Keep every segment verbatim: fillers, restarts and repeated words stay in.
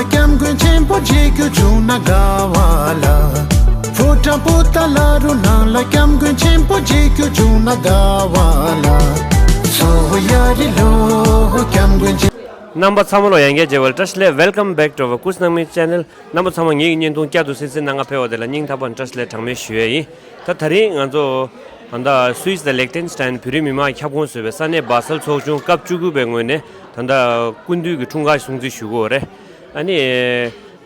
སྐྱབས་མགོན་ཆེན་པོ་མཇལ་རྒྱུ་བྱུང་ན་དགའ་བ་ལ། ཕོ་བྲང་པོ་ཏཱ་ལ་རུ་ནང་ལ་སྐྱབས་མགོན་ཆེན་པོ་མཇལ་རྒྱུ་བྱུང་ན་དགའ་བ་ལ། སོ་ཡ་རི་ལོ་སྐྱབས་མགོན་ཆེན། རྣམ་པ་ཚང་མ་ལ་ཡང་བསྐྱར་མཇལ་བར་བཀྲ་ཤིས་བདེ་ལེགས། Welcome back to our Kush Nangmi channel. རྣམ་པ་ཚང་མ་ངེད་ཀྱི་བརྙན་ཐུང་བསྐྱར་དུ་གསན་གཟིགས་གནང་ག་ཕེབས་པ་དེ་ལ་སྙིང་ཐག་པ་ནས་བཀྲ་ཤིས་བདེ་ལེགས་གྲངས་མེད་ཞུ་ཡས་ཡིན། ད་ད་རིང་ང་ཚོ་ད་ལྟ་སུད་སི་དང་ལེག་ཏེན་སི་ཏན་བོད་རིགས་མི་མང་ཁྱབ་ཁོངས་བཟོས་པའི་ས་གནས་སྦ་སལ་ཚོགས་ཆུང་སྐབས་བཅུ་དགུ་པའི་ངོས་ནས་ད་ལྟ་སྐུ་མདུན་གྱི་འཁྲུངས་སྐར་སྲུང་བརྩི་ཞུ་གི་ཡོད་རེད། ཨ་ནི།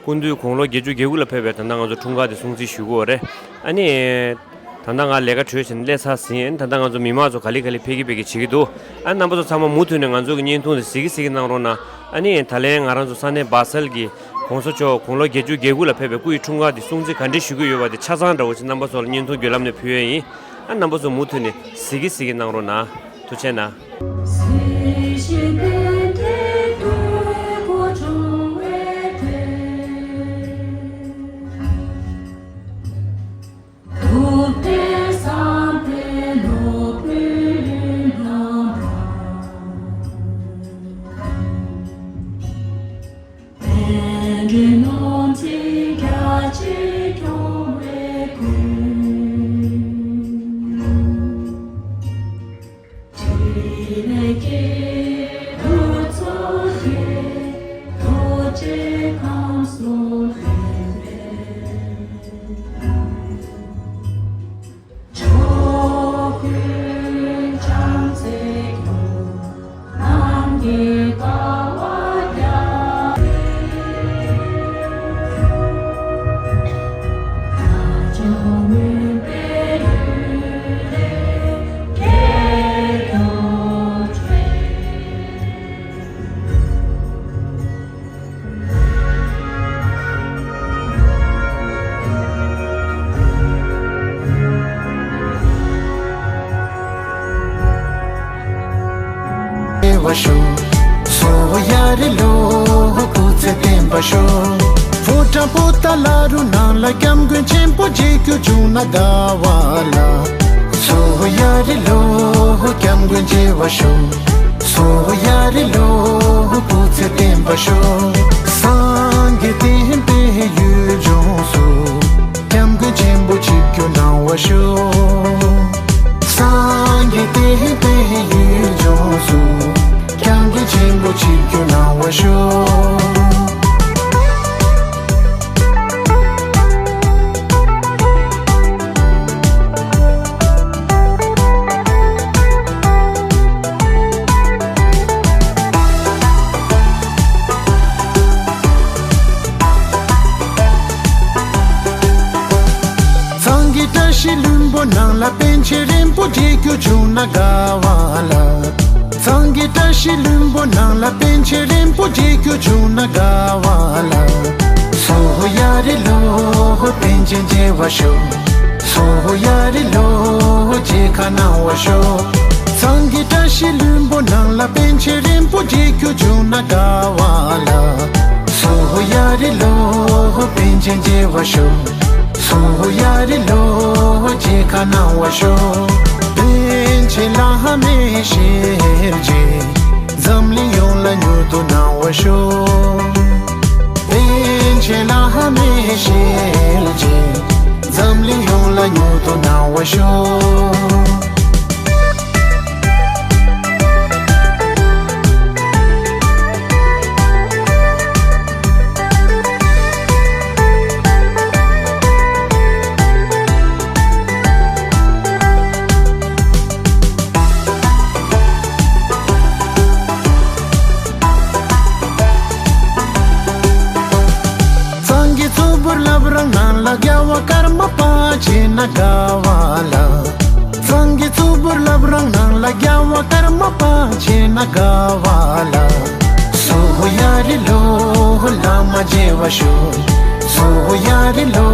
སྐུ་མདུན་དགུང་ལོ་བརྒྱད་ཅུ་གྱ་དགུ་ལ་ཕེབས་པའི་ད་ལྟ་ང་ཚོ་འཁྲུངས་སྐར་དེ་སྲུང་བརྩི་ཞུ་གི་ཡོད་རེད། ཨ་ནི། ད་ལྟ་ང་ལས་ཀ་གྲོལ་བྱས་ནས་སླེབས་ཚར་ཟིན། ད་ལྟ་ང་ཚོ་མི་མང་ཚོ་ག་ལེ་ག་ལེ་ཕེབས་ཀྱི་ཕེབས་ཀྱི་བྱེད་ཀྱི་འདུག་ཨ་རྣམ་པ་ཚོ་ཚང་མ་མུ་མཐུད་ནས་ང་ཚོ་གི་བརྙན་ཐུང་དེ་གཟིགས་ཀྱི་གཟིགས་ཀྱི་གནང་རོགས་གནང་། ཨ་ནི་ད་ལན་ང་རང་ཚོ་ས་གནས་སྦ་སལ་གྱི་གོང་ས་མཆོག་དགུང་ལོ་བརྒྱད་ཅུ་གྱ་དགུ་ལ་ཕེབས་པའི་སྐུ་ཡི་འཁྲུངས་སྐར་དེ་སྲུང་བརྩི་ག་འདྲས་ཞུ་གི་ཡོད་པ་དེ་ཆ་ཚང་འདྲ་བོ་ཞིག་རྣམ་པ་ཚོ་ལ་བརྙན་ཐུང་བརྒྱུད་ལམ་ནས་ཕུལ་ཡས་ཡིན། ཨ་རྣམ་པ་ཚོ་མུ་མཐུད་ནས་གཟིགས་ཀྱི་གཟིགས་ཀྱི་གནང་རོགས་གནང་། ཐུགས་རྗེ་གནང་། བ་ཤོག་སོ་ཡ་རི་ལོ་སྐུ་ཚེ་བརྟན་པ་ཤོག་ཕོ་བྲང་པོ་ཏཱ་ལ་རུ་ནང་ལ་སྐྱབས་མགོན་ཆེན་པོ་མཇལ་རྒྱུ་བྱུང་ན་དགའ་བ་ལ། སོ་ཡ་རི་ལོ་སྐྱབས་མགོན་མཇལ་བ་ཤོག་སོ་ཡ་རི་ལོ་སྐུ་ཚེ་བརྟན་པ་ཤོག་སངས་རྒྱས་བསྟན་པའི་ཡུལ་ལྗོངས་སུ། སྐྱབས་མགོན་ཆེན་པོ་ཆིབས་བསྒྱུར་གནང་བར་ཤོག་སངས་རྒྱས་བསྟན་པའི་ཡུལ་ལྗོངས་སུ། སྐྱབས་མགོན་ཆེན་པོ་ཆིབས་བསྒྱུར་གནང་བར་ཤོག་གཙང་གི་བཀྲ་ཤིས་ལྷུན་པོ་ནང་ལ་པཎ་ཆེན་རིན་པོ་ཆེ་མཇལ་རྒྱུ་བྱུང་ན་དགའ་བ་ལ། གཙང་གི་བཀྲ་ཤིས་ལྷུན་པོ་ནང་ལ་པཎ་ཆེན་རིན་པོ་ཆེ་མཇལ་རྒྱུ་བྱུང་ན་དགའ་བ་ལ། སོ་ཡ་རི་ལོ་པཎ་ཆེན་མཇལ་བར་ཤོག་སོ་ཡ་རི་ལོ་མཇལ་ཁ་གནང་བར་ཤོག་གཙང་གི་བཀྲ་ཤིས་ལྷུན་པོ་ནང་ལ་པཎ་ཆེན་རིན་པོ་ཆེ་མཇལ་རྒྱུ་བྱུང་ན་དགའ་བ་ལ། སོ་ཡ་རི་ལོ་པཎ་ཆེན་མཇལ་བར་ཤོག་སོ་ཡ་རི་ལོ་མཇལ་ཁ་གནང་བར་ཤོག་པཎ་ཆེན་བླ་མའི་ཞལ་མཇལ། འཛམ་གླིང་ཡོངས་ལ་མྱུར་དུ་གནང་བར་ཤོག་པཎ་ཆེན་བླ་མའི་ཞལ་མཇལ། འཛམ་གླིང་ཡོངས་ལ་མྱུར་དུ་གནང་བར་ཤོག་གཙང་གི་གཙུག་ཕུད་བླ་བྲང་ནང་ལ་རྒྱལ་བ་ཀརྨ་པ་མཇལ་ན་དགའ་བ་ལ། གཙང་གི་གཙུག་ཕུད་བླ་བྲང་ནང་ལ་རྒྱལ་བ་ཀརྨ་པ་མཇལ་ན་དགའ་བ་ལ། སོ་ཡ་རི་ལོ་བླ་མ་མཇལ་བར་ཤོག་སོ་ཡ་རི་ལོ་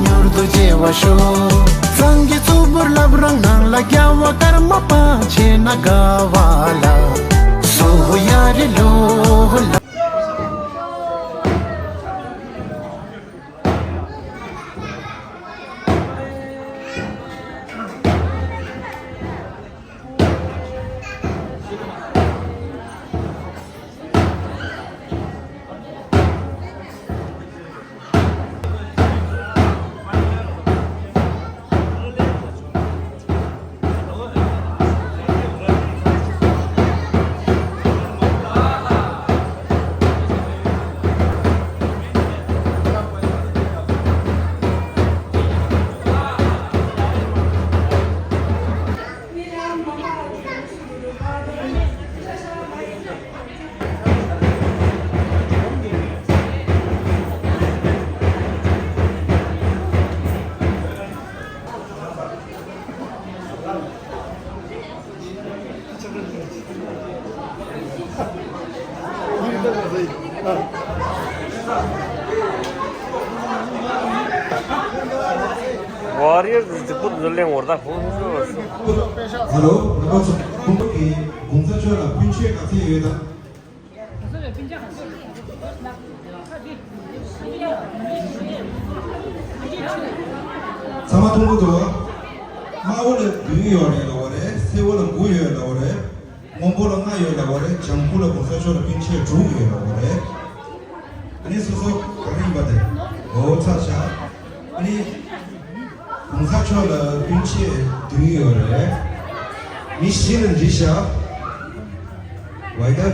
མྱུར་དུ་མཇལ་བར་ཤོག་གཙང་གི་གཙུག་ཕུད་བླ་བྲང་ནང་ལ་རྒྱལ་བ་ཀརྨ་པ་མཇལ་ན་དགའ་བ་ལ། སོ་ཡ་རི་ལོ་བླ། Warriors is the good Zerleng Warda. Hello, རྣམ་པ་ཚོ་ཁོང་གི་གོང་ས་མཆོག་ལ་སྤུན་མཆེད་ག་ཚད་ཡོད་དམ། ཚང་མ་མཐོང་གི་འདུག་དམར་པོ་ལ་བདུན་ཡོད་རེད་ལབ་པ་རེད། སེར་པོ་ལ་དགུ་ཡོད་ལབ་པ་རེད། སྔོན་པོ་ལ་ལྔ་ཡོད་ལབ་པ་རེད། ལྗང་ཁུ་ལ་གོང་ས་མཆོག་ལ་སྤུན་མཆེད་དྲུག་ཡོད་ལབ་པ་རེད། ཨ་ནི་སོ་སོ་ག་རེ་ཡིན་པ་དེ་འོ་ཚར་བཞག་ཨ་ནི་གོང་ས་མཆོག་ལ་སྤུན་མཆེད་བདུན་ཡོད་རེད། མི་བཞི་ལ་འདྲི་བཞག་ཝའི་ད། ཨ།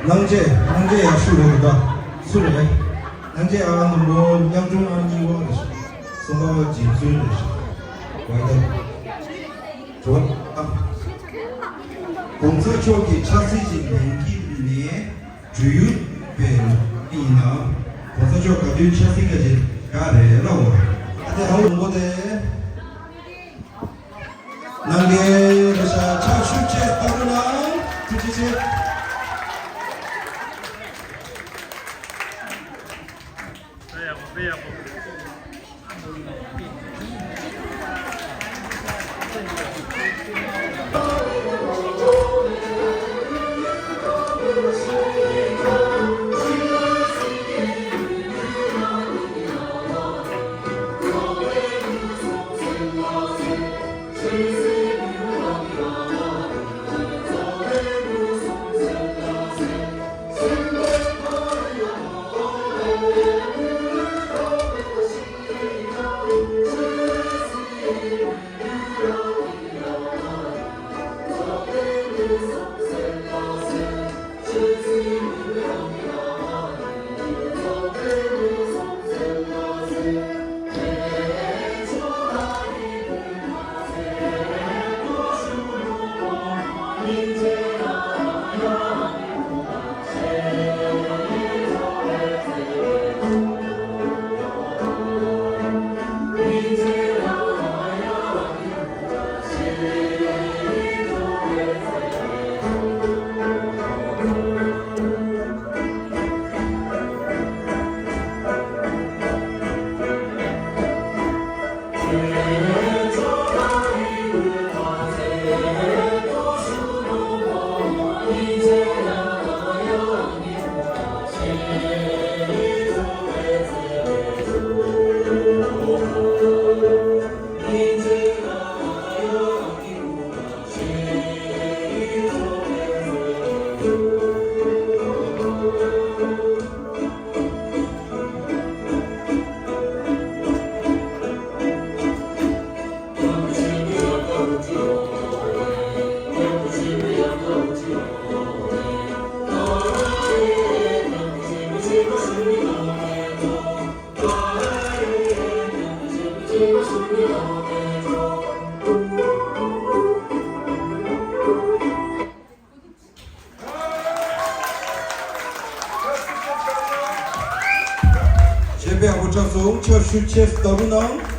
སྣང་བྱེད། སྣང་བྱེད་ཡག་ཤོས་རེད་འདུག་ད། སུ་རེད། སྣང་བྱེད་ཨ་ནུ་མོ་མཉམ་འབྲུང་ཨ་གཉིས་པ་རེད་ཤག་གསུམ་པ་རྗེ་བཙུན་རེད་ཤག་ཝའི་ད། དྲི་བ། ཨ། གོང་ས་མཆོག་གི་ཆབ་སྲིད་ཀྱི་ལས་འགུལ་ནས་གྲོས་ཡུལ་སྤེལ་ཡིན་ན། གོང་ས་མཆོག་ག་དུས་ཆབ་སྲིད་བཀའ་ཆེན་ག་རེ་ལབ་འོ། ཨ་དེ་ཧ་ལུང་པོ་དེ། ནང་ལས་རེ་ཤ་ཕྱག་ཤུགས་ཆེ་བཏང་རོགས་གནང་། ཐུགས་རྗེ་ཆེ། གཞན་པའི་ཨ་ཁུ་ཁྲ་ཚོ་ཕྱག་ཤུགས་ཆེ་ཙམ་བཏང་རོགས་གནང་།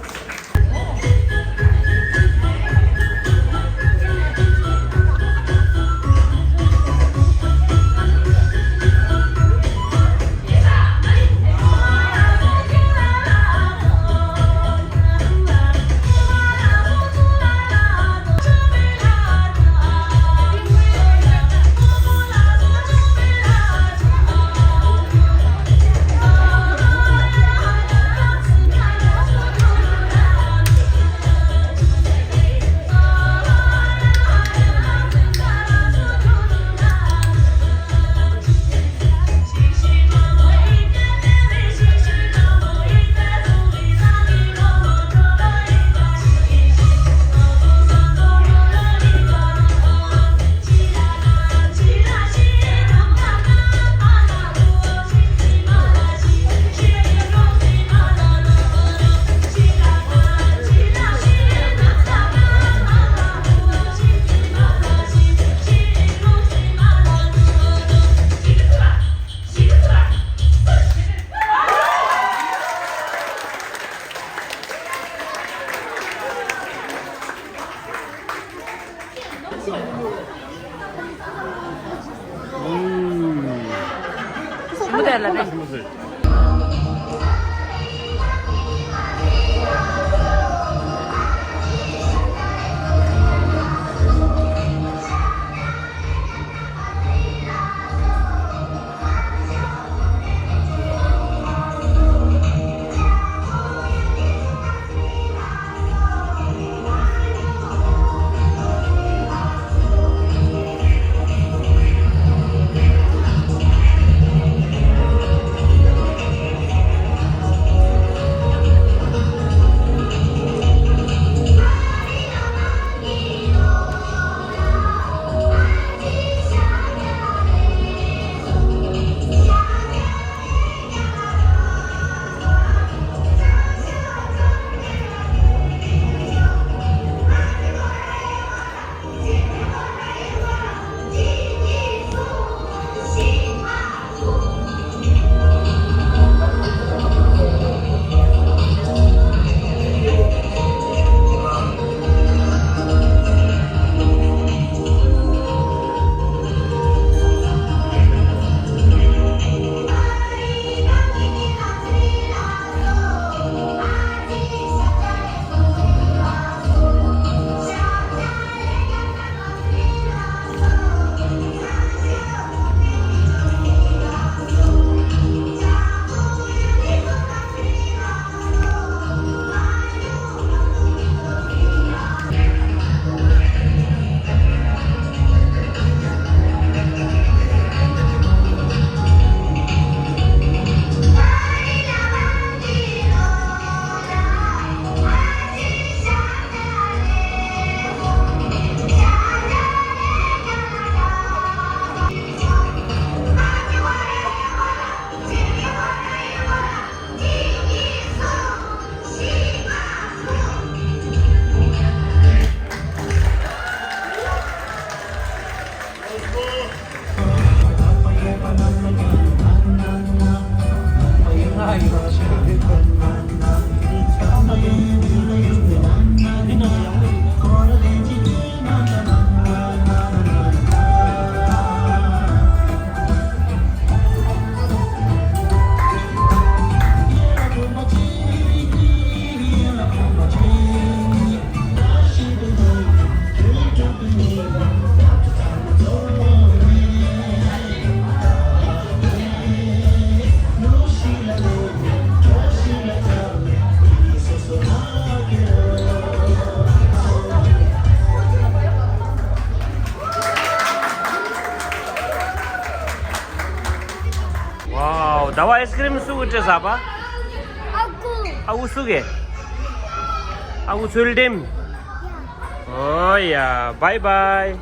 Wow, ད་བ་ཨའི་སི་ཀི་རིམ་སུ་གི་སྤྲད་ས་པ། ཨ་ཁུ། ཨ་ཁུ་སུ་གི། ཨ་ཁུ་ཚུལ་ཁྲིམས། ཨོ་ཡ། Bye bye.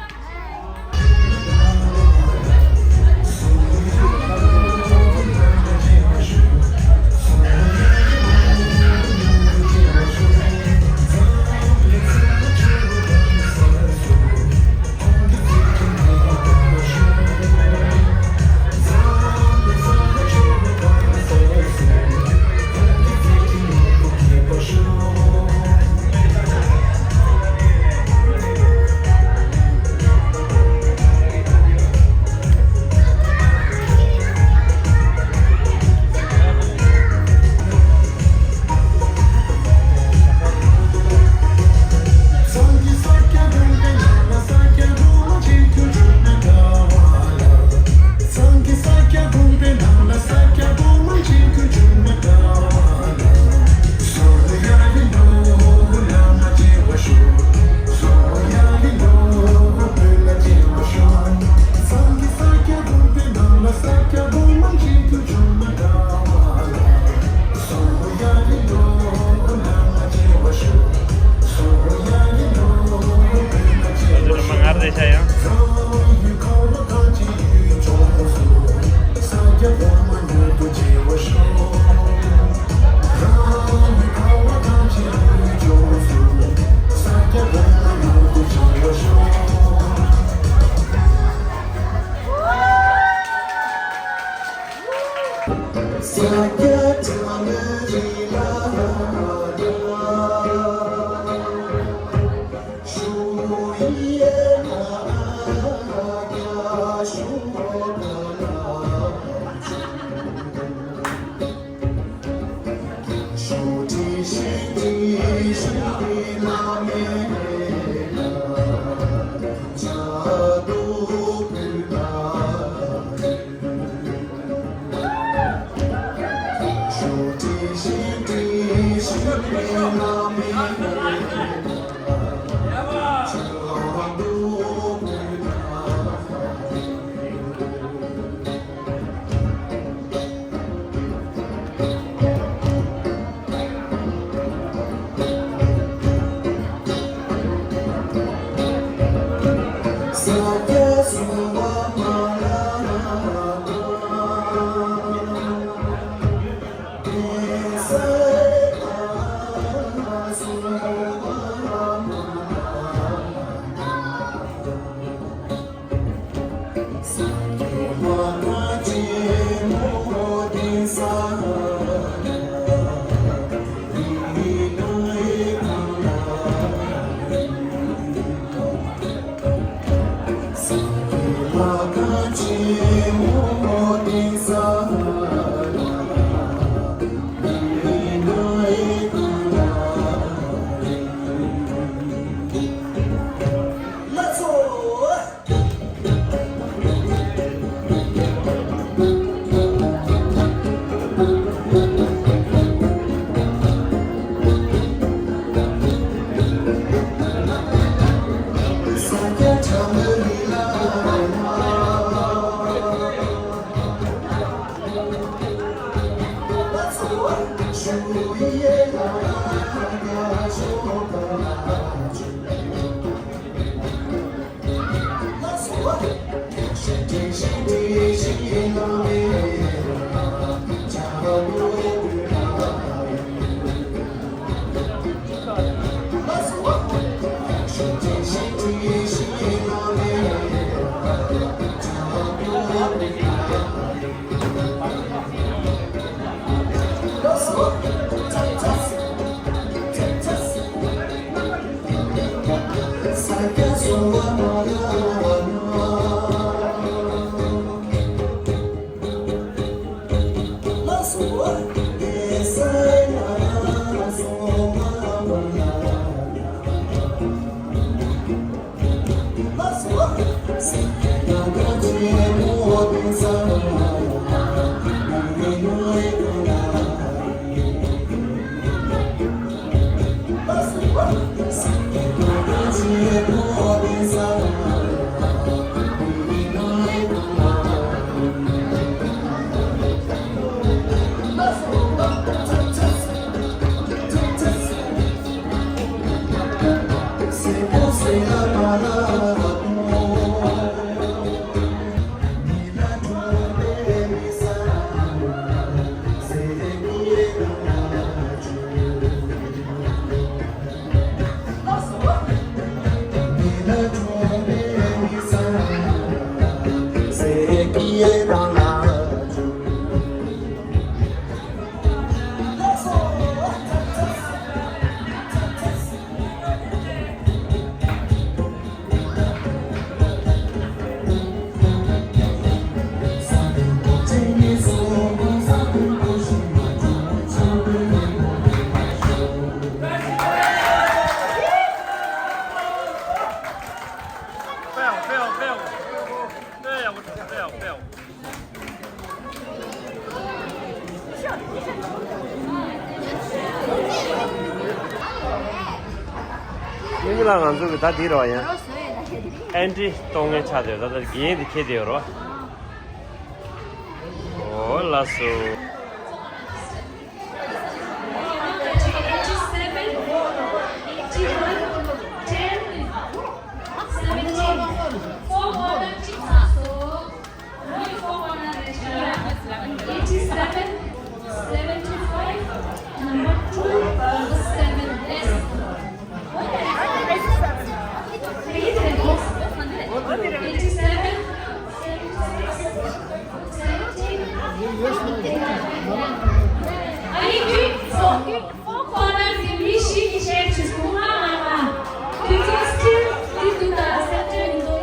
ཡིན་ལ་ང་ཚོ་གི་ད་འདི་རོ་ཡང་ཨེན་ཊི་གཏོང་མཁན་ཆགས་བསྡད་ཡོད། ད་ལྟ་རྒན་འདི་ཁྱེད་དེ་ཡོད་རོ། ཨོ་ལགས་སོ། Eighty-seven, seventy-five, number two, seven, yes. Eighty-seven, seventy-six, seventy. Are you good? So, four corners in this sheet, change to Kumar Mama. You can still do the center in the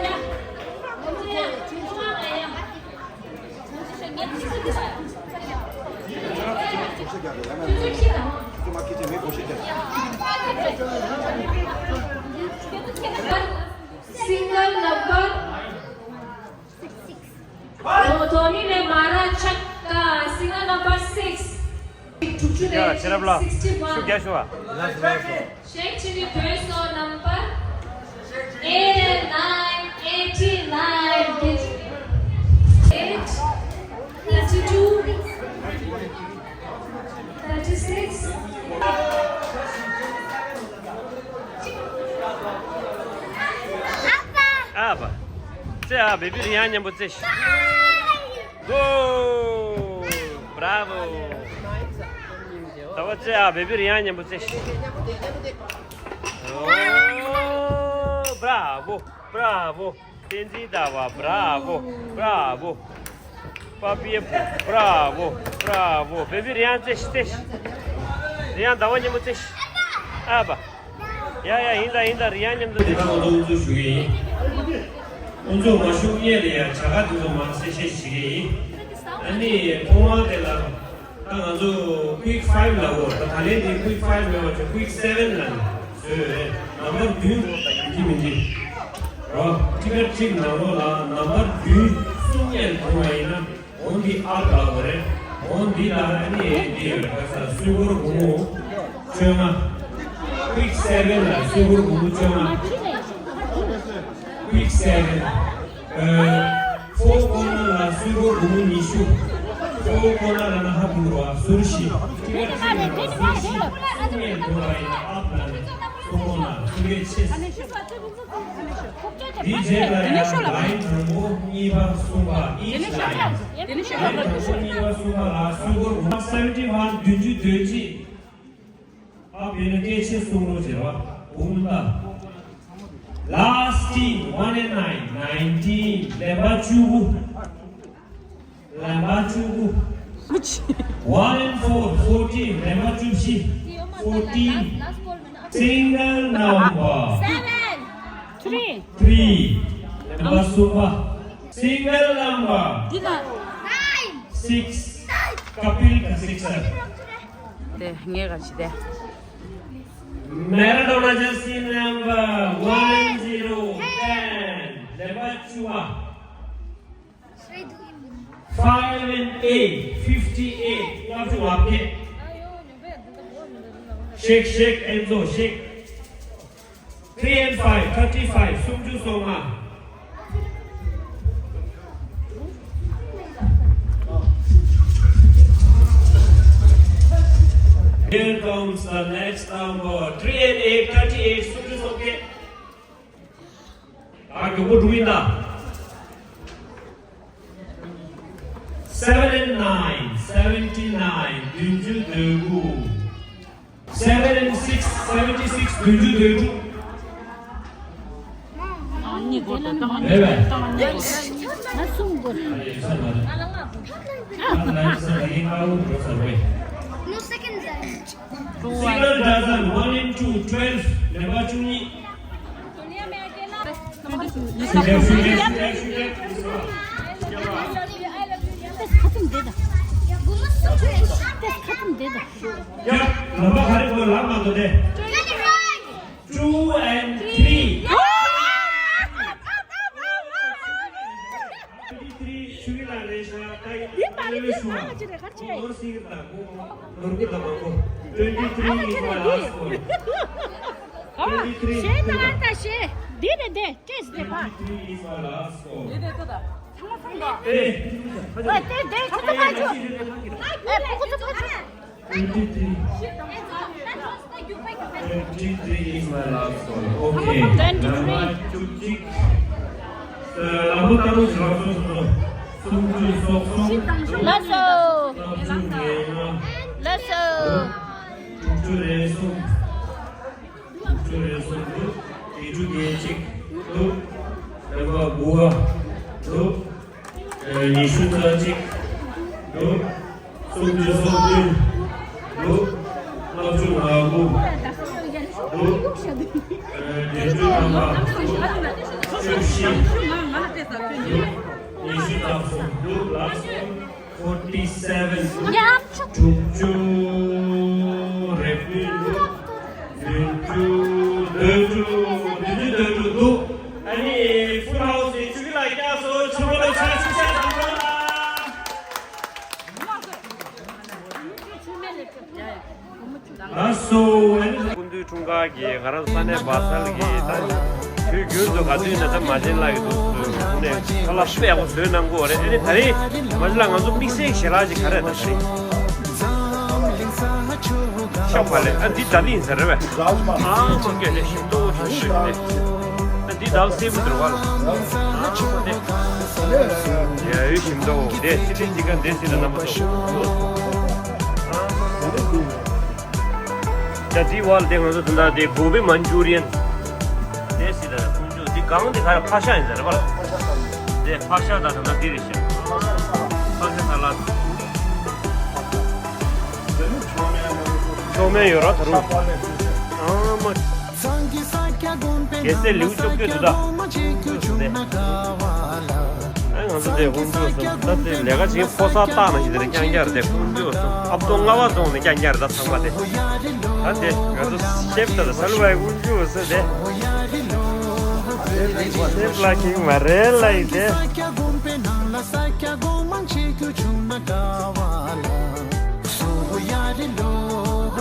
Single number. Tony ne mara chakka. Single number six. ཡ་ཕྱི་རབས་ལ་ཤུགས་རྒྱག་ཤོག་ཨ། Change to the person number eight and nine, eighty-nine, eight, thirty-two, thirty-six. ཨ་བ། ཙེ་ཨ་བེ་བི་རི་ཡང་མཉམ་པོ་ཙེ་ཤི། Go! Bravo! ད་བ་ཙེ་ཨ་བེ་བི་རི་ཡང་མཉམ་པོ་ཙེ་ཤི། ཨོ། Bravo! Bravo! བསྟན་འཛིན་ཟླ་བ། Bravo! Bravo! པ་པི་ཡེ་བུ། Bravo! Bravo! བེ་བི་རི་ཡང་ཙེ་ཤི་ཙེ་ཤི། རི་ཡང་ཟླ་བ་མཉམ་པོ་ཙེ་ཤི། ཨ་བ། ཡ་ཡ་ཡིན་ད་ཡིན་ད་རི་ཡང་མཉམ་དུ་རེད། ད་ང་ཚོ་དབུ་འཛུགས་ཞུ་གི་ཡིན། དབུ་འཛུགས་མ་ཞུ་སྔོན་ལ་ཡ་བྱ་དགའ་དེ་ཚོ་མར་གསལ་བཤད་བྱེད་ཀྱི་ཡིན། ཨ་ནི་ཐོག་མར་དེ་ལ་ད་ང་ཚོ་quick five ལབ་དགོས། ད་ད་ལན་དེ་quick five མེད་པ་བྱས་quick seven ལབ་ནས་བཟོས་ཡོད་རེད། ནམ་བར་བདུན་ཡིན་གྱི་མིན་གྱི་རོ། ཊི་ཀེ་ཊི་གཅིག་ནང་ལོགས་ལ་ནམ་བར་བདུན་གསུམ་ཡན་ཐོན་པ་ཡིན་ན། འོ་འདི་ཨ་ལགས་རེད། འོ་འདི་ལ་ཨ་ནི་འདི་ཡོད་རེད། ག་ས་སུད་སྒོར་སྒོར་མོ་བཅོ་ལྔ། quick seven ལ་སུད་སྒོར་སྒོར་མོ་བཅོ་ལྔ། quick seven ཨ། four corner ལ་སུད་སྒོར་སྒོར་མོ་ཉི་ཤུ། four corner ལ་ན་ཧ་གོ་རོ་ཨ་ཟུར་བཞི། ཊི་ཀེ་ཊི་ཟུར་བཞི་གསུམ་ཡན་འགྲོ་བ་ཡིན་ན་ཨ་ལགས་རེད། སུད་སྒོར་ལ་སུད་སྒོར་ཆེ། འདིའི་རྗེས་ལ་ཡང་ལའིན་དང་པོ་གཉིས་པ་གསུམ་པ་each line ལའིན་དང་པོ་གཉིས་པ་གསུམ་པ་ལ་སུད་སྒོར་seventy one བདུན་ཅུ་དོན་གཅིག་ཨ་བེ་ན་སྐད་ཆེ་གསུང་རོགས་བྱེད་རོགས། འུ་མི་ལ། Last team, one and nine, nineteen. ལེན་པ་བཅུ་དགུ། ལེན་པ་བཅུ་དགུ། One and four, fourteen. ལེན་པ་བཅུ་བཞི། Fourteen. Single number. Seven. Three. Three. ལེན་པ་གསུམ་པ། Single number. འདི་ན། Six. ཀ་པིལ་ག་སིག་སར། དེ་ངས་ག་ཅི་དེ། Maradona jersey number one zero ten. ལེན་པ་བཅུ་པ། Five and eight, fifty-eight. ལྔ་བཅུ་ང་བརྒྱད། ཤེག་ཤེག་ཨེན་ཛོ་ཤེག Three and five, thirty-five. སུམ་ཅུ་སོ་ལྔ། Here comes the next number. Three and eight, thirty-eight. སུམ་ཅུ་སོ་བརྒྱད། ཨ་མགྱོགས་པོ་འགྲོ་གི་ཡིན་ད། Seven and nine, seventy-nine. བདུན་ཅུ་དོན་དགུ། Seven and six, seventy-six. བདུན་ཅུ་དོན་དྲུག། རེད་པས། ང་གསུང་དགོས། No, second time. Single dozen, one and two, twelve. ལེན་པ་བཅུ་གཉིས། ཁ་ཐུམ་བསྡད་དང་། ཁ་ཐུམ་བསྡད་དང་། ཡ། ལམ་པ་ག་རེ་དགོས་ལབ་མ་འདུག་སྟེ། Two and three. Twenty-three. ཆུ་གི་ལ་རེ་ཤ་ཏ་ཡི་འདི་མ་རེད། འདི་ལོ་ཤུ་མ། ནོར་སི་གི་ལ་གོ། ནོར་གི་ལ་མ་གོ། Twenty-three is my last call. Twenty-three. ཞེ་ད་ད་ཞེ། འདི་རེད་དེ། ཀེས་དེ་ཕ། Twenty-three is my last call. ཨེ། ཨེ་དེ་དེ་ཁོ་ཚོ་ཕ་ཆུ། ཨེ་ཁོ་ཚོ་ཕ་ཆུ། Twenty-three. Twenty-three is my last call. Okay. Twenty-three. ལམ་པ་བཅུ་གཅིག། ལམ་པ་ལྟ་རུ་ཞིག་ལ་སོང་སོང་། སུམ་ཅུ་སོ་གསུམ། ལགས་སོ། ལྔ་བཅུ་ང་ལྔ། ལགས་སོ། དྲུག་ཅུ་རེ་གསུམ། དྲུག་ཅུ་རེ་གསུམ་འདུག་བརྒྱད་ཅུ་གྱ་གཅིག་འདུག་ལེན་པ་དགུ་པ་འདུག་ཉི་ཤུ་རྩ་གཅིག་འདུག་སུམ་ཅུ་སོ་བདུན་འདུག་ལྔ་བཅུ་ང་དགུ་འདུག་བརྒྱད་ཅུ་ཐམ་པ་འདུག་བཅུ་བཞི་འདུག་ཉི་ཤུ་རྩ་གསུམ་འདུག་ལགས། Forty-seven. དྲུག་ཅུ་རེ་བདུན་འདུག་བདུན་ཅུ་དོན་དྲུག་བདུན་ཅུ་དོན་དྲུག་འདུག་ཨ་ནི་ཕུལ་ཧའུ་སི་ཆུ་ཁྱི་ལ་རྒྱག་སོ་ཆུ་མོ་ལ་ཆ་ཆུ་ཆ་དང་པོ་ལ། ལགས་སོ། ཨ་ནི། སྐུ་མདུན་འཁྲུངས་སྐར་གྱི་ང་རང་ས་གནས་སྦ་སལ་གྱི་ད་དུས་རྒྱུན་དུ་ག་དུས་ནས་ད་མ་བྱན་ལགས་ཀྱི་འདུག་ནས་ཁ་ལག་དཔེ་ཡག་པོ་བཟོས་གནང་གི་ཡོད་རེད། ཨ་ནི་ད་རེས་མ་བྱན་ལགས་ང་ཚོ་དམིགས་བསལ་ཞལ་ལག་ཅིག་ག་རེ་ད་རེས་ཤོག་པ་ལས། ཨ་འདི་ད་ལི་ཡིན་ས་རེད་པས། ཨ་མ་སྐད་ནས་ཞིམ་ཏོག་ཞིག་ཞིག་ནས་ཨ་འདི་ད་སེ་བུ་འདུག་བ་ལ། ཨ་མ་ནས་ཡ་ཡོད་ཞིམ་ཏོག་དེ་ཅི་ཏི་ཅི་ག་འདི་སི་ད་ན་མ་ཏོག་ད་དེའི་བར་དེ་ང་ཚོ་ད་ལྟ་དེ་གོ་བི་མན་ཇུ་རི་ཡན། དེ་སྲིད་ལ་ཀུན་སྤྱོད་དེ་གང་དེ་ག་རེ་ཕ་ཤ་ཡིན་ཟེར་བ། དེ་ཕ་ཤ་དང་ད་ལྟ་དེ་རེད་ཤག་ཕ་ཤ་ས་ལ། ཆོ་མེད་ཡོད་ར་ད་རུང་། ཨ་མ། རྒྱལ་སྲས་ལེའུ་བཅོ་བརྒྱད་དུ་ད། ཨ་ང་ཚོ་དེ་ཀུན་སྤྱོད་སོང་ད་དེ་ལས་ཀ་བྱེད་ཕོ་གསར་བཏགས་ན་ཞིག་དེ་རེད་རྐྱང་རྐྱང་རེད། དེ་ཀུན་སྤྱོད་སོང་ཨ་མདོ་རྔ་བ་རྫོང་ནས་རྐྱང་རྐྱང་རེད་ད་ཚང་མ་དེ། ད་དེ་ང་ཚོ་ཤེབ་ད་ད་ས་ལུ་བའི་ཀུན་སྤྱོད་སོང་དེ། ཤེབ་ལ་ཁེངས་མ་རེད་ལ་ཡིན་དེ། སོ་ཡ་རི་ལོ་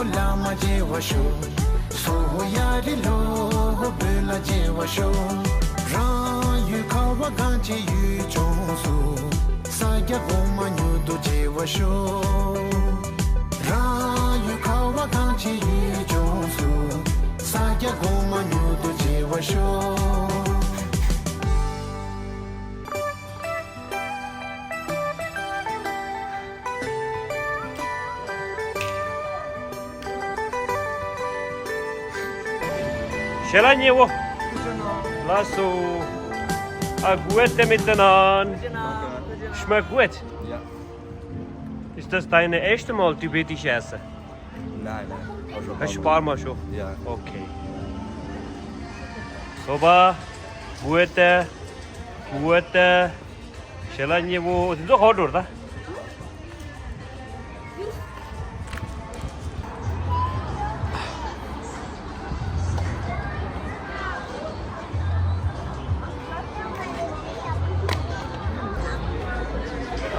ལ་མ་བརྗེད་པ་ཤོག་སོ་ཡ་རི་ལོ་བོད་ལ་བརྗེད་པ་ཤོག་རང་ཡུལ་ཁ་བ་གངས་ཅན་ཡུལ་ལྗོངས་སུ། ས་སྐྱ་གོང་མ་མྱུར་དུ་བརྗེད་པ་ཤོག་རང་ཡུལ་ཁ་བ་གངས་ཅན་ཡུལ་ལྗོངས་སུ། ས་སྐྱ་གོང་མ་མྱུར་དུ་བརྗེད་པ་ཤོག་ཞལ་ལག་མཉེས་པོ། Lass so. Ah, gut miteinander. Schmeckt gut. Ja. Ist das deine erste Mal tibetisches Essen? Nein, nein. Auch schon ein paar Mal. Hast du ein paar Mal schon? Ja. Okay. Soba, gute, gute. ཞལ་ལག་མཉེས་པོ་དེ་ཚོ་ཧོ་འགྲོ་ར། ད་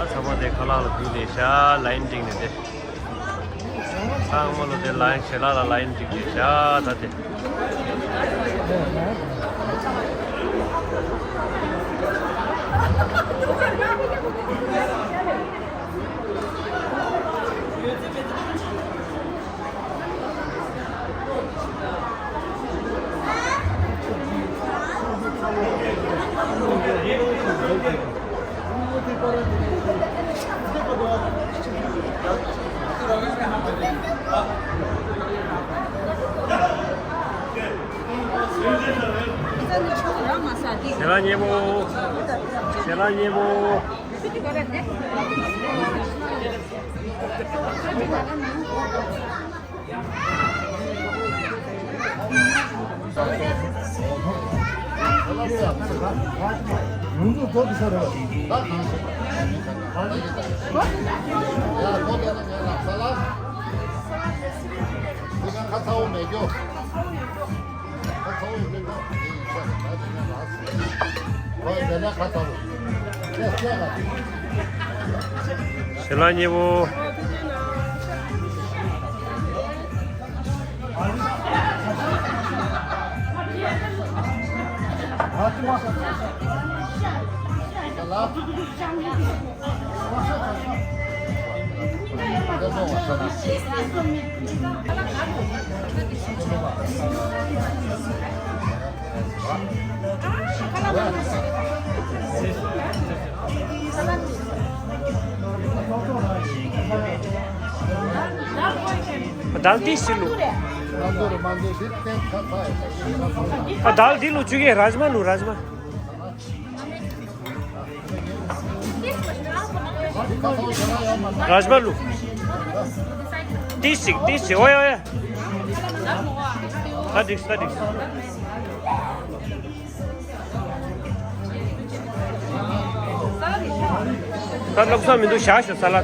ཚང་མ་དེ་ཁ་ལག་ལ་བུད་ནས་ཤ་ལ་ཡིན་འགྲིག་ནས་དེ། ཚང་མ་ལོ་དེ་ལ་ཡིན་ཞལ་ལག་ལ་ལ་ཡིན་འགྲིག་ནས་ཤ་ད་དེ། ཞལ་ལག་མཉེས་པོ། ཞལ་ལག་མཉེས་པོ། ཞལ་ལག་མཉེས་པོ། ད་ལྟའི་ཕྱི་ལོ། ཨ་ད་ལྟའི་ལོ་བཅུ་གི་རཱཇ་མ་ལུ་རཱཇ་མ། རཱཇ་མ་ལུ། ཏིས་ཅིག་ཏིས་ཅིག་ཨོ་ཡ་ཨོ་ཡ། ད་འགྲིག་ད་འགྲིག་ད་ལབ་ས་མི་འདུག་བཞག་ཤོག་ས་ལ།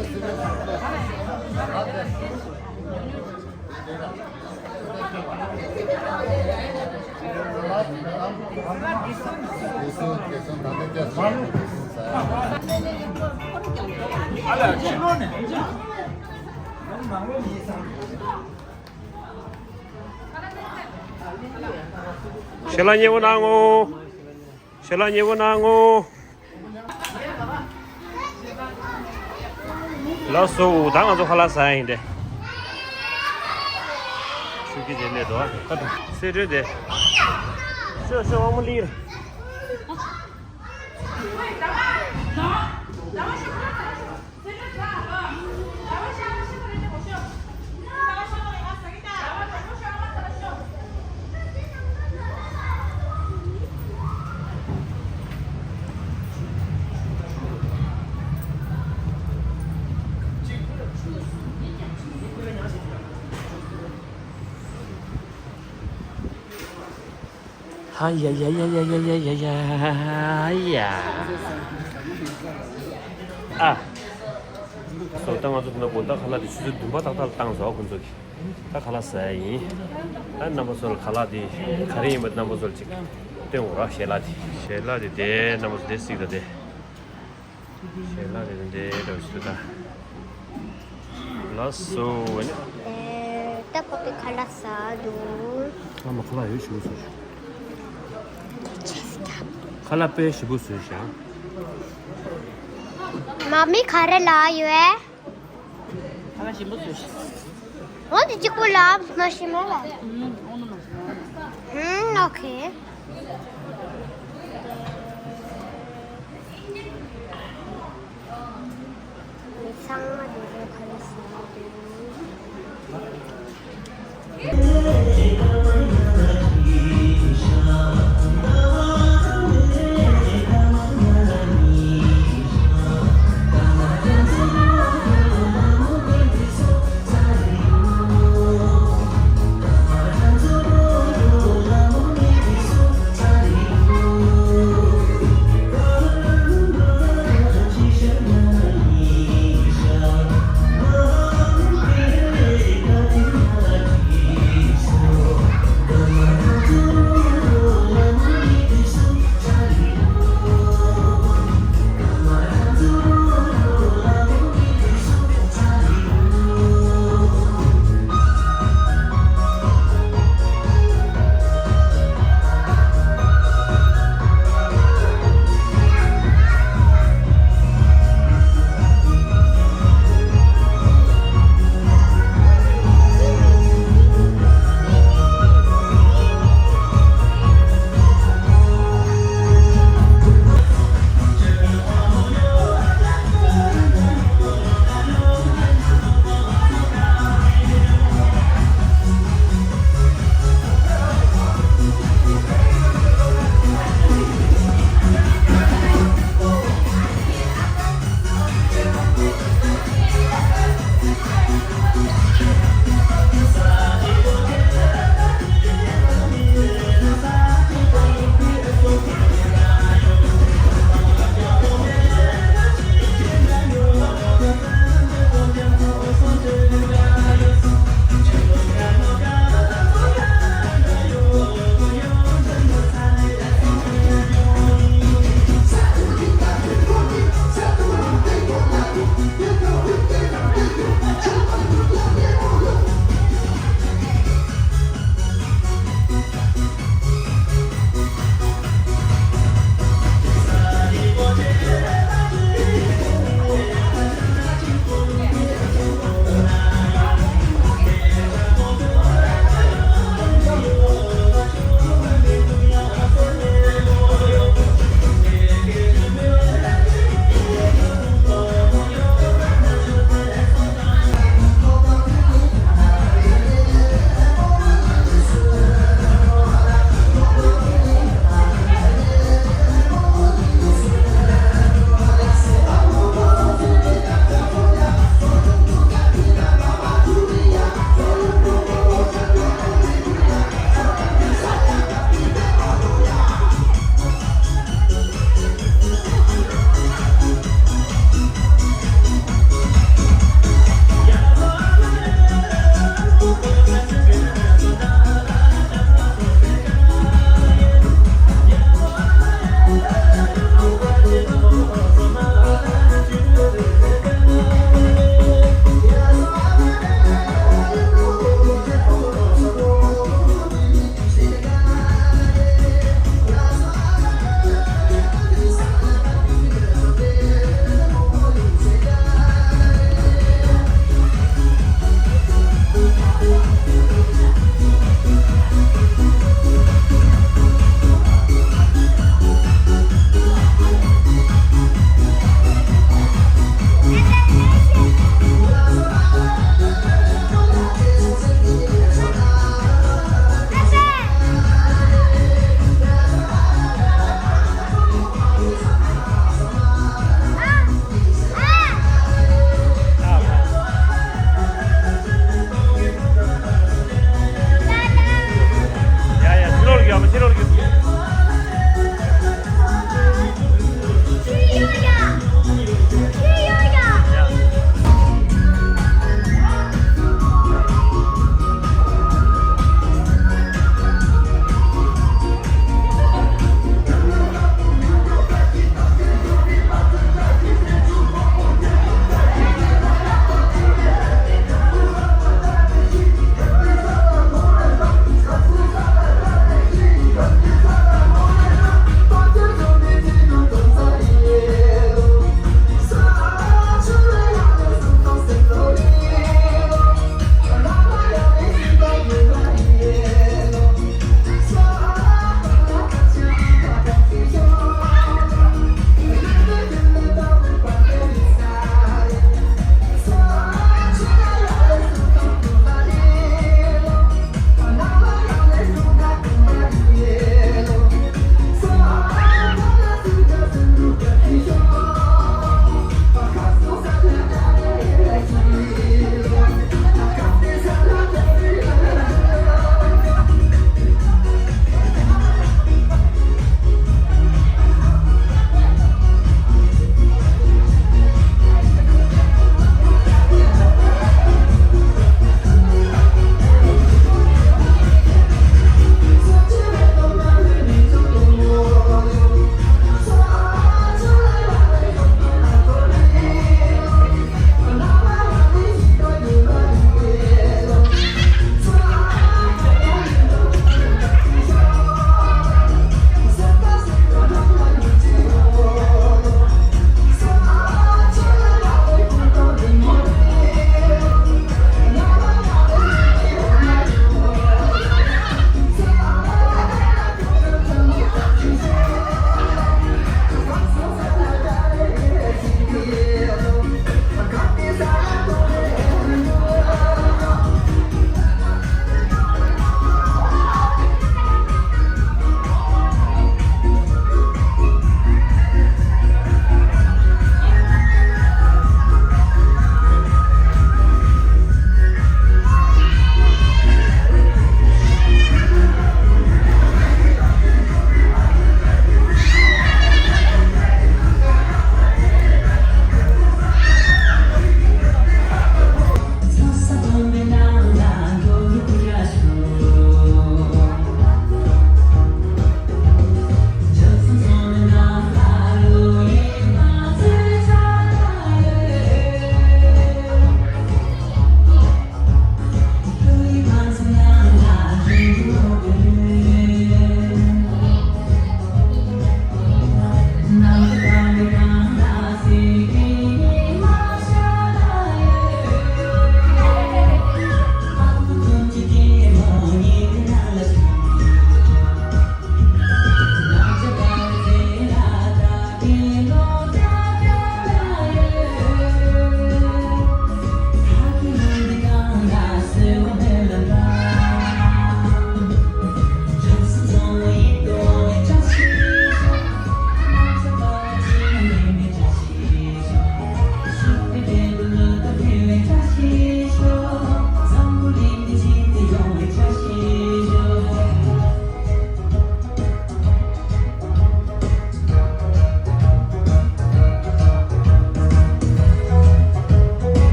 ཞལ་ལག་མཉེས་པོ་གནང་ངོ་། ཞལ་ལག་མཉེས་པོ་གནང་ངོ་། ལགས་སོ། ད་ང་ཚོ་ཁ་ལག་ཟ་ཡ་ཡིན་ཏེ། ཤུགས་ཀྱི་རྗེས་མེད་དོ། སེ་འབྲས་དེ། ཤོ་ཤོ་དབང་མོ་ལི་ར། ཧ་ཡ་ཡ་ཡ། ཨ། སོ་ད་ང་ཚོ་ད་ལྟ་གོ་ད་ཁ་ལག་དེ་ཆུ་ཚོད་བདུན་པ་ཏག་ཏག་ལ་བཏང་སོང་ཁོང་ཚོ་གིས། ད་ཁ་ལག་ཟ་ཡ་ཡིན། ད་རྣམ་པ་ཚོ་ལ་ཁ་ལག་དེ་ག་རེ་ཡིན་པ་རྣམ་པ་ཚོ་ལ་ཅིག་སྟོན་དགོས་ར། ཞལ་ལག་དེ། ཞལ་ལག་དེ་དེ་རྣམ་པ་ཚོ་དེ་གཟིགས་དང་དེ། ཞལ་ལག་དེ་དེ་འདྲ་ཞིག་འདུག་ད། ལགས་སོ། ཨེ། ད་ཕ་པའི་ཁ་ལག་ཟ་འདུག་ཨ་མ་ཁ་ལག་ཡོད་ཞུ་སོང་། ཁ་ལག་དཔེ་ཞིམ་པོ་བཟོས་ཤག་མ་མི་ག་རེ་ལ་ཡོད། ཁ་ལག་ཞིམ་པོ་བཟོས་ཤག་འོ་དེ་གཅིག་པོ་ལ་མ་ཞིམ་ལ། ཧུམ། ཨོ་ནི་མ་ཞིམ། ཧུམ། ཨོ་ཁེ། མི་ཚང་མ་དེ་ཚོ་ཁ་ལག་ཟ་འདུག་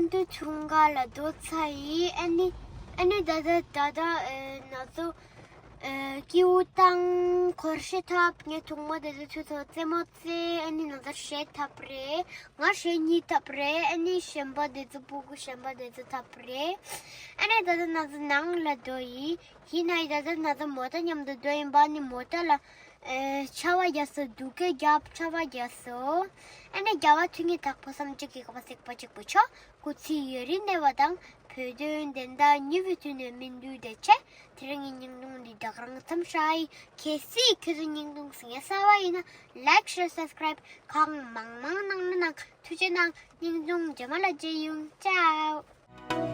དུ་ཆུང་ག་ལ་རྡོ་ཚ་ཡི་ཨ་ནི་ཨ་ནི་ད་ད་ད་ད་ཨེ་ན་ཚོ་ཨེ་ཀིའུ་དང་འཁོར་ཤེས་ཐབས་ངའི་ཐུག་མོ་དེ་ཚོ་ཆུ་ཚོ་རྩེད་མོ་རྩེ་ཨ་ནི་ན་ཚོ་ཤེས་ཐབས་རེད། ང་ཤེས་གཉིས་ཐབས་རེད། ཨ་ནི་ཤན་པ་དེ་ཚོ་སྤུ་གུ་ཤན་པ་དེ་ཚོ་ཐབས་རེད། ཨ་ནི་ད་ད་ན་ཚོ་ནང་ལ་རྡོ་ཡི་ཡིན་ན་ཡི་ད་ད་ན་ཚོ་མོ་ཏ་མཉམ་དུ་རྡོ་ཡིན་པ་ཨ་ནི་མོ་ཏ་ལ། ཨེ་ཆར་པ་རྒྱག་སོ་སྡུག་གི་རྒྱབ་ཆར་པ་རྒྱག་སོ། ཨ་ནི་རྒྱལ་བ་ཐུགས་ཉིད་དྭགས་པོ་བསམ་གཅིག་གི་ཁ་བ་སྲེག་པ་གཅིག་པུ་ཆོ། སྐུ་ཚེ་ཡུན་རིང་གནས་པ་དང་བོད་དོན་བདེན་མཐའ་མྱུར་བའི་དུས་ནས་སྨིན་དུས་བདེ་ཆེ། དེ་རིང་གི་བརྙན་ཐུང་འདི་ད་ག་རང་མཚམས་བཞག་ཡིན། གལ་སྲིད་ཁྱེད་ཚོ་བརྙན་ཐུང་གཟིགས་ཡ་གསར་པ་ཡིན་ན་like share subscribe གང་མང་མང་གནང་ན་གནང་། ཐུགས་རྗེ་གནང་། བརྙན་ཐུང་རྗེས་མ་ལ་མཇལ་ཡོང་། ཅའོ།